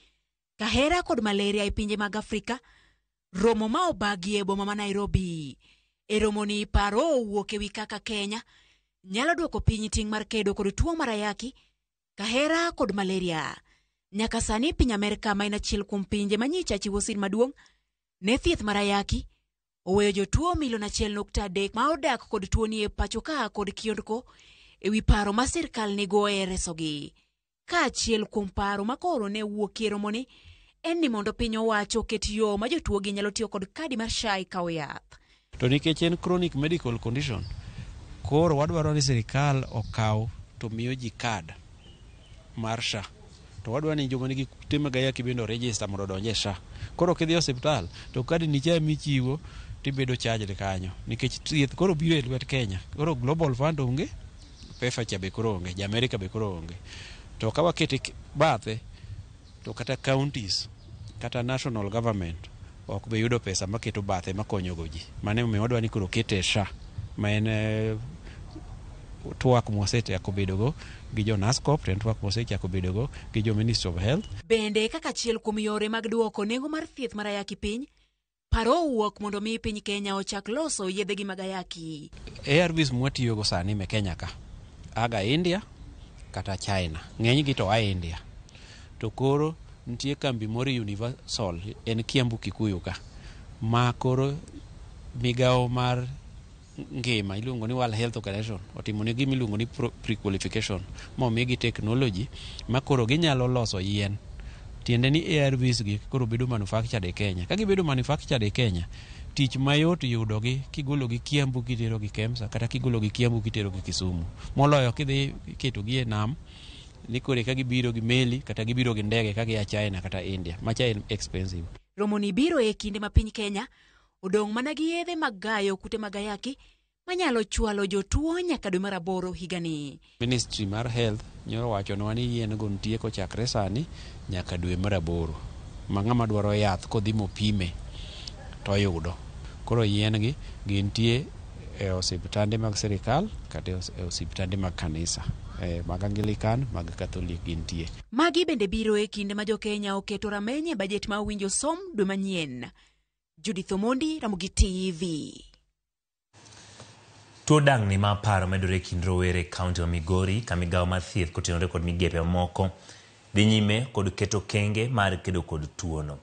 kahera kod malaria e pinje mag Afrika. Romo ma obagi e boma ma Nairobi. E romoni paro owuok ewi kaka Kenya nyalo duoko piny ting' mar kedo kod tuo mar ayaki, kahera kod malaria. Nyaka sani piny Amerka ma en achiel kuom pinje manyicha chiwo sin maduong' ne thieth mar ayaki, oweyo jotuo milion 1.3 ma odak kod tuoni e pacho ka kod kiondko ewi paro ma sirkal nigo e resogi. Kaachiel kuom paro ma koro ne wuok e romoni en ni mondo piny owacho oket yo ma jotuogi nyalo tiyo kod kadi mar SHA e kawo yath. To nikech en chronic medical condition, koro wadwaro ni sirikal okaw to miyo ji kad mar SHA. To wadwaro ni joma nigi kute mag ayaki bende oregister mondo odonj e SHA. Koro kidhi e osiptal to kadi ni cha michiwo tibedo charged kanyo nikech thieth koro biro e lwet Kenya. Koro Global Fund onge, PEPFAR cha be koro onge, ja Amerika be koro onge. To ka wakete bathe to kata counties kata national government ok be yudo pesa maketo bathe makonyogo ji. Mano emomiyo wadwa ni koro kete e SHA ma en twak mwasechako bedogo gi jo NASCOP, to en twak mwasechako bedogo gi jo Ministry of Health. Bende kaka achiel kuom yore mag duoko nengo mar thieth mar ayaki piny, paro owuok mondo mi piny Kenya ochak loso yedhegi mag ayaki. ARVs mwatiyogo sani me Kenya ka aga India kata China, ng'enygi to a India. To koro nitie kambi moro Universal en Kiambu Kikuyu ka Ma koro migawo mar ngima iluongo ni World Health Organization otimo ne gima iluongo ni pre-qualification momigi technology ma koro ginyalo loso yien. Tiende ni ARVs gi koro bedo manufactured e Kenya. Ka gibedo manufactured e Kenya, tich mayot yudogi kigologi Kiambu kiterogi Kemsa kata kigologi Kiambu kiterogi Kisumu. Moloyo kidhi ketogi e nam ni koro eka gibiro gi meli kata gibiro gi ndege ka gia China kata India. Macha en expensive. Romoni biro e kinde ma piny Kenya odong' mana gi yedhe mag gayo kute mag ayaki manyalo chwalo jotuo nyaka dwe mar aboro higani. Ministry mar Health nyoro wachonwa ni yien go nitie kochakre sani nyaka dwe mar aboro. Ma ng'ama dwaro yath kodhi mopime toyudo. Koro yien gi gintie e osiptande mag sirikal kata e osiptande mag kanisa. Mag Anglican, mag Catholic gintie. Magi bende biro e kinde ma jo-Kenya oketo rameny e bajet ma owinjo som dwe manyien. Judith Omondi, Ramogi TV. Tuo dang'ni ma paro medore e kind rowere e kaunti ma Migori ka migawo mar thieth kotenore kod migepe mamoko dhi nyime kod keto okenge mar kedo kod tuono.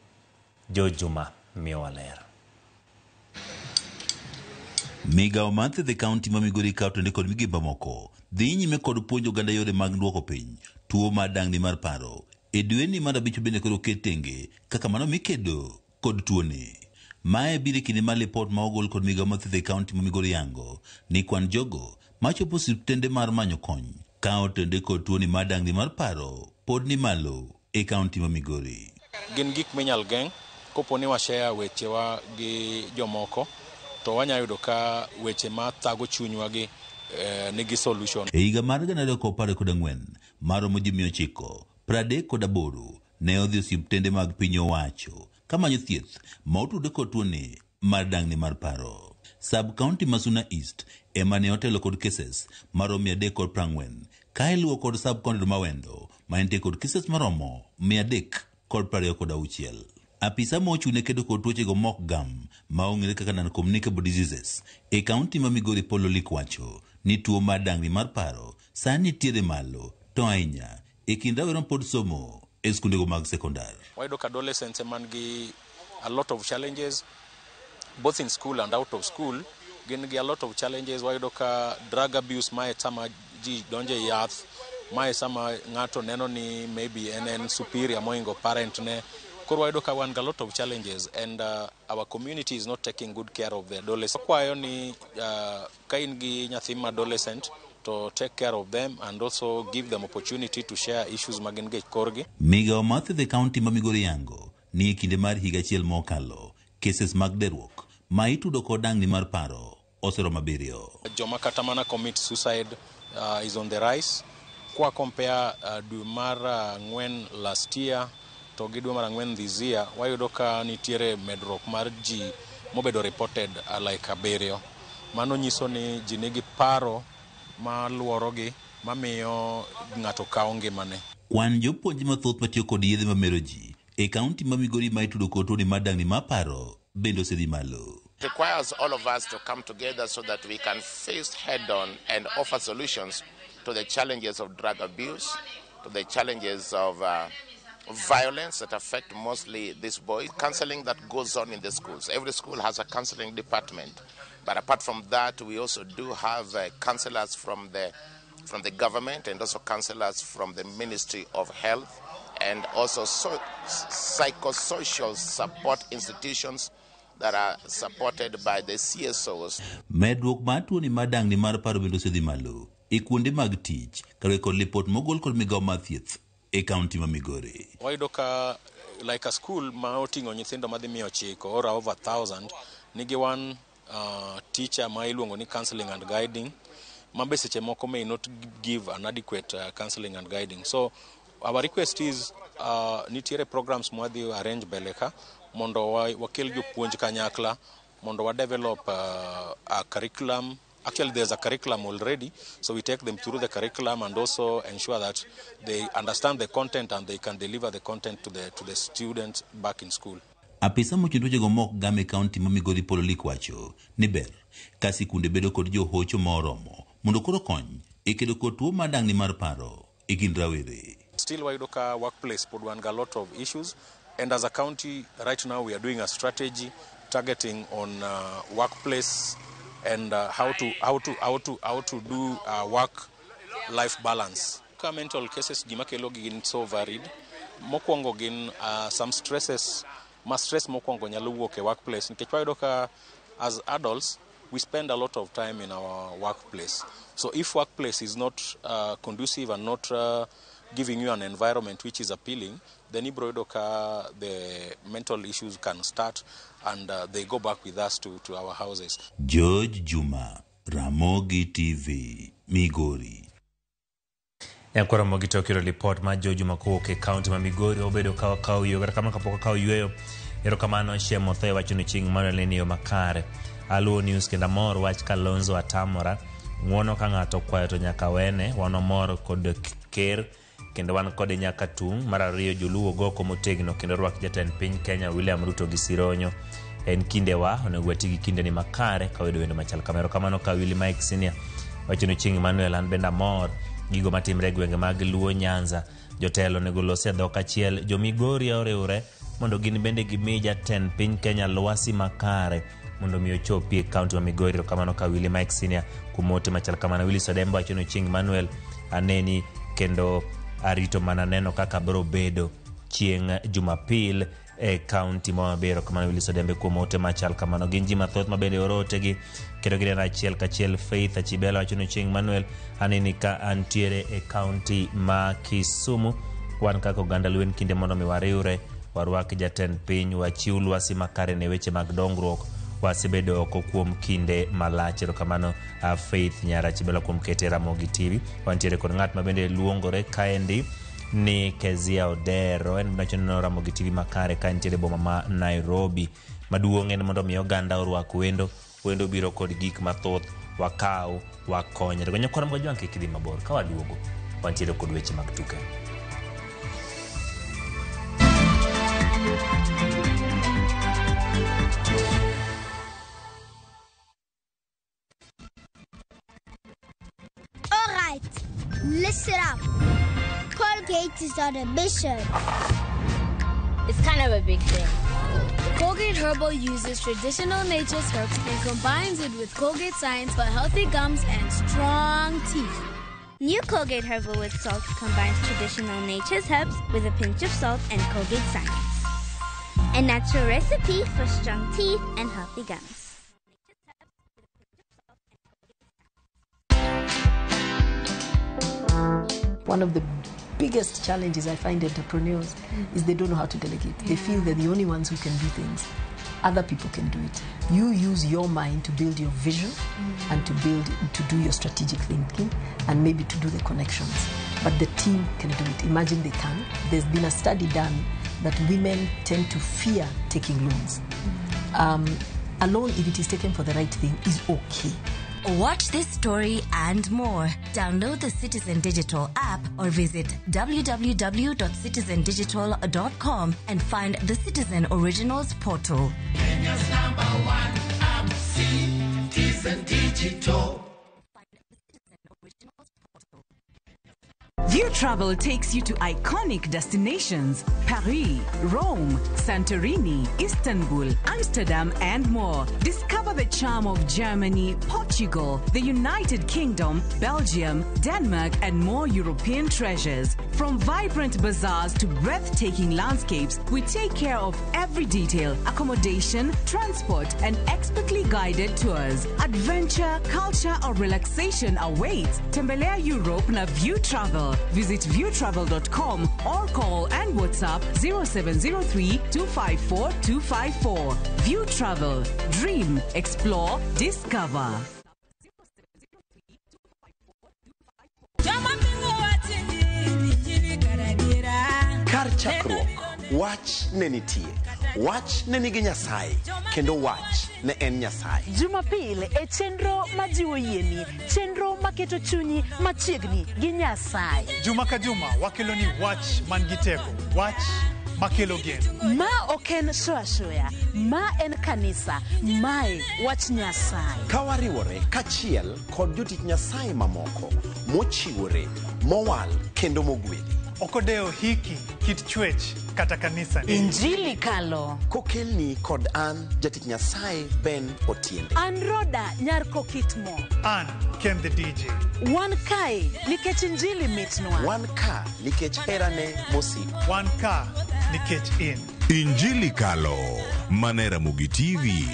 George Juma miyowa ler. Migawo mar thieth e kaunti ma Migori ka otende kod migepe mamoko dhi nyime kod puonjo oganda yore mag duoko piny tuo mar dang'ni mar paro. E dweni mar abich bende koro oket tenge kaka mano mikedo kod tuoni. Mae biro e kinde mar lipot ma ogol kod migawo mar thieth e kaunti ma Migori yango ni kwan jogo machopo osiptende mar manyo kony ka otende kod tuoni mar dang'ni mar paro pod ni malo e kaunti ma Migori. Gin gik minyal geng' kopo ni washare wechewa gi jomoko to wanya yudo ka weche ma thago chunywa gi nigi solution. E higa mar 2014 maromo ji 938 ne odhi osiptende mag piny owacho kamanyo thieth ma otudore kod tuoni mar dang'ni mar paro. Sub county ma Suna East ema ne otelo kod cases maromo 340 ka iluwo kod sub county ma Wendo ma nitie kod cases maromo 326. Apisa ma ochung' ne kedo kod tuochego mok gam ma ong'ere kaka non-communicable diseases e kaunti ma Migori Paul Olik wacho ni tuo mar dang'ni mar paro sani nitiere malo to ahinya e kind rawere mapod somo e skundego mag sekondar. Wayudo ka adolescents man gi a lot of challenges both in school and out of school, gin gi a lot of challenges. Wayudo ka drug abuse, mae sama ji donjo e yath, mae sama ng'ato neno ni maybe en superior mohingo parent ne. Koro wayudo ka wan gi a lot of challenges and our community is not taking good care of the adolescents. Wakwayo ni ka in gi nyathi ma adolescent to take care of them and also give them opportunity to share issues ma gin go e korgi. Migawo mar thieth e kaunti ma Migori yango ni e kinde mar higa achiel mokalo cases mag derruok ma itudo kod dang'ni mar paro oseromo abiriyo. Joma kata mana commit suicide is on the rise. Kwa compare dwe mar ang'wen last year to gi dwe mar ang'wen this year, wayudo ka nitiere medruok mar ji mobedo reported like abiriyo. Mano nyiso ni ji nigi paro maluorogi mamiyo ng'ato kawo ngimane. Kwan jopuonj mathoth matiyo kod yedhe mamero ji e kaunti ma Migori ma itudo kod tuoni mar dang'ni mar paro bende osedhi malo. It requires all of us to come together so that we can face head on and offer solutions to the challenges of drug abuse, to the challenges of violence that affect mostly these boys. Counseling that goes on in the schools. Every school has a counseling department. But apart from that, we also do have counselors from the government and also counselors from the Ministry of Health and also psychosocial support institutions that are supported by the CSOs. Medruok mar tuoni mar dang'ni mar paro bende osedhi malo e kuonde mag tich kaluwore kod lipot mogol kod migawo mar thieth e kaunti ma Migori. Wayudo ka like a school ma oting'o nyithindo madhi 900 or over 1000 nigi one teacher ma iluongo ni counseling and guiding ma be seche moko may not give an adequate counseling and guiding. So our request is nitiere programs mwadhi arrange mbele ka mondo wakel jopuonj kanyakla mondo wa develop a curriculum. Actually, there's a curriculum already, so we take them through the curriculum and also ensure that they understand the content and they can deliver the content to the students back in school. Apisa mochung' tuochego mok gam e kaunti ma Migori Paul Olik wacho ni ber ka sikunde bedo kod johocho moromo mondo koro kony e kedo kod tuo mar dang'ni mar paro e kind rawere. Still, wayudo ka workplace pod wan ga lot of issues, and as a county right now we are doing a strategy targeting on workplace and how to do work life balance. Ka mental cases gima kelo gin so varied. Mokwongo gin some stresses, ma stress mokwongo nyalo wuok e workplace nikech wayudo ka as adults we spend a lot of time in our workplace. So if workplace is not conducive and not giving you an environment which is appealing, then ibro yudo ka the mental issues can start and they go back with us to our houses. George Juma, Ramogi TV, Migori. Nyakwara Ramogi to ripot mar George Juma kowuok e kaunti ma Migori obedo ka wakawo yo kata kamano kapok wakawo yueyo. Erokamano Shem Othe wacho ni chieng' Manuel ni yo makare. Aluo News kendo amor wach Kalonzo atamora. Ng'uono ka ng'ato kwayo to nyaka wene. Wan omor kod ker kendo wan kode nyaka tung'. Mar ariyo joluo goko motegno kendo rwak jatend piny Kenya William Ruto gi sironyo. En kindewa onego wati gi kindeni makare ka wayudo wendo machal kama. Erokamano ka Willy Mike Senior wacho ni chieng' Manuel an bende amor gigo matimre e gwenge mag Luo Nyanza. Jotelo onego los e dhok achiel. Jo Migori oriwre mondo gin bende gimi jatend piny Kenya lwasi makare mondo mi ochopi e kaunti ma Migori. Erokamano ka Willy Mike Senior kuom ote machal kamano. Willis Odembo wacho ni chieng' Manuel aneni kendo arito mana neno kaka biro bedo chieng' Jumapil e kaunti ma Homa. Erokamano Willis Odembe kuom ote machal kamano. Gin ji mathoth ma bende oro otegi kendo gineno achiel kachiel. Faith Achibela wacho ni chieng' Manuel aneni ka antiere e kaunti ma Kisumu. Wan kaka oganda Luo en kinde mondo mi wariwre, warwak jatend piny, wachiw lwasi makare ne weche mag dongruok. Wasebedo oko kuom kinde malach. Erokamano Faith Nyara Achibela kuom kete Ramogi TV. Wantiere kod ng'at ma bende luongore kaendi ni Kezia Odero, en wacho ni Ramogi TV makare ka entiere boma ma Nairobi. Maduong' en mondo mi oganda orwak wendo. Wendo biro kod gik mathoth, wakaw, wakonyre. Nyakwara Mgajwang' kik idhi mabor, ka waduogo wantiere kod weche mag tuke. All right, listen up. Colgate is on a mission. It's kind of a big thing. Colgate Herbal uses traditional nature's herbs and combines it with Colgate science for healthy gums and strong teeth. New Colgate Herbal with Salt combines traditional nature's herbs with a pinch of salt and Colgate science. A natural recipe for strong teeth and healthy gums. One of the biggest challenges I find entrepreneurs is they don't know how to delegate. They feel they're the only ones who can do things. Other people can do it. You use your mind to build your vision and to do your strategic thinking and maybe to do the connections. But the team can do it. Imagine they can. There's been a study done that women tend to fear taking loans. A loan, if it is taken for the right thing, is okay. Watch this story and more. Download the Citizen Digital app or visit www.citizendigital.com and find the Citizen Originals portal. Kenya's number one app, Citizen Digital. View Travel takes you to iconic destinations: Paris, Rome, Santorini, Istanbul, Amsterdam, and more. Discover the charm of Germany, Portugal, the United Kingdom, Belgium, Denmark, and more European treasures. From vibrant bazaars to breathtaking landscapes, we take care of every detail: accommodation, transport, and expertly guided tours. Adventure, culture, or relaxation awaits. Tembelea Europe na View Travel. Visit viewtravel.com or call and WhatsApp 0703 254 254. View Travel. Dream, explore, discover. Kar chakruok, wach ne nitie. Wach ne nigi Nyasaye, kendo wach ne en Nyasaye. Jumapil e chenro majiwo yieni, chenro maketo chunyi machiegni gi Nyasaye. Juma ka juma wakelo ni wach man gi teko, wach makelo geno. Ma ok en shoya, ma en kanisa, mae wach Nyasaye. Ka wariwore kachiel kod jotich Nyasaye mamoko, mochiwore, mowal kendo mogwedhi. Ok odewo hiki, kit chwech kata kanisa ni. Injili kalo. Kokelni kod an jatich Nyasaye Ben Otiende. An Roda nyar Kokitmo. An Ken the DJ. Wan kae nikech injili mitnwa. Wan ka nikech herane mosiko. Wan ka nikech in. Injili Kalo, mane Ramogi TV.